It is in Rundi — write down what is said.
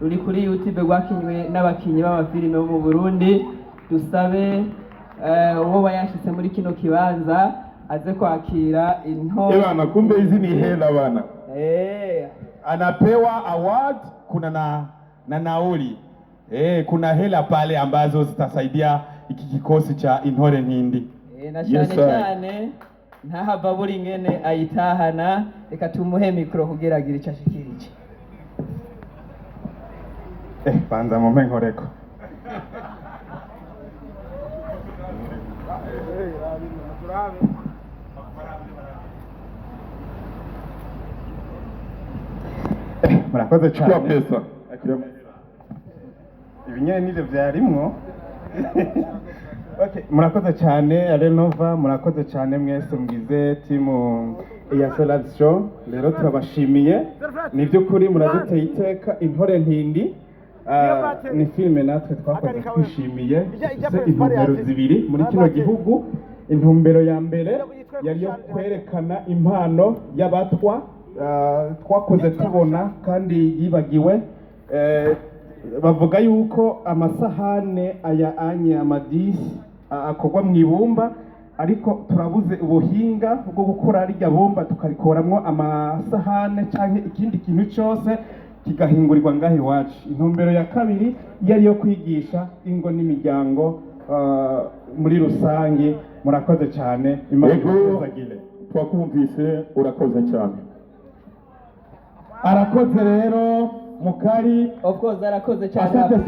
Ruri kuri YouTube, rwakinywe n'abakinyi b'amafilime bo mu Burundi. Dusabe uwo bayashitse muri kino kibanza aze kwakira into. Bana, kumbe hizi ni hela bana. Anapewa award, kuna na nauli, kuna hela pale ambazo zitasaidia iki kikosi cha Intore Ntindi. Na cyane Yes, I. cyane ntahava buri ngene ayitahana. Reka tumuhe mikoro kugira agire icyo ashikirije. Banza mumpe nkoreko. Murakoze Chukua cyane. pesa. Ibi nyene nivyo vyarimwo. Okay, murakoze cyane Arenova, murakoze cyane mwese mugize timu ya Love Show. Rero turabashimiye, ni by'ukuri muraduteye iteka. Intore Ntindi ni filime natwe twakoze twishimiye, ifise intumbero zibiri muri kino gihugu. Intumbero ya mbere yari yo kwerekana impano y'abatwa, twakoze tubona kandi yibagiwe. Bavuga yuko amasahane aya anye amadisi akorwa mu ibumba, ariko turabuze ubuhinga bwo gukora rirya bumba tukarikoramwo amasahane canke ikindi kintu cyose kigahingurirwa ngaho iwacu. Intumbero ya kabiri yari yo kwigisha ingo n'imiryango muri rusange. Murakoze cyane, Imana Ego. ibahezagire. Twakumvise, urakoze cyane. Arakoze rero mukari. Of course, arakoze cyane. Asante.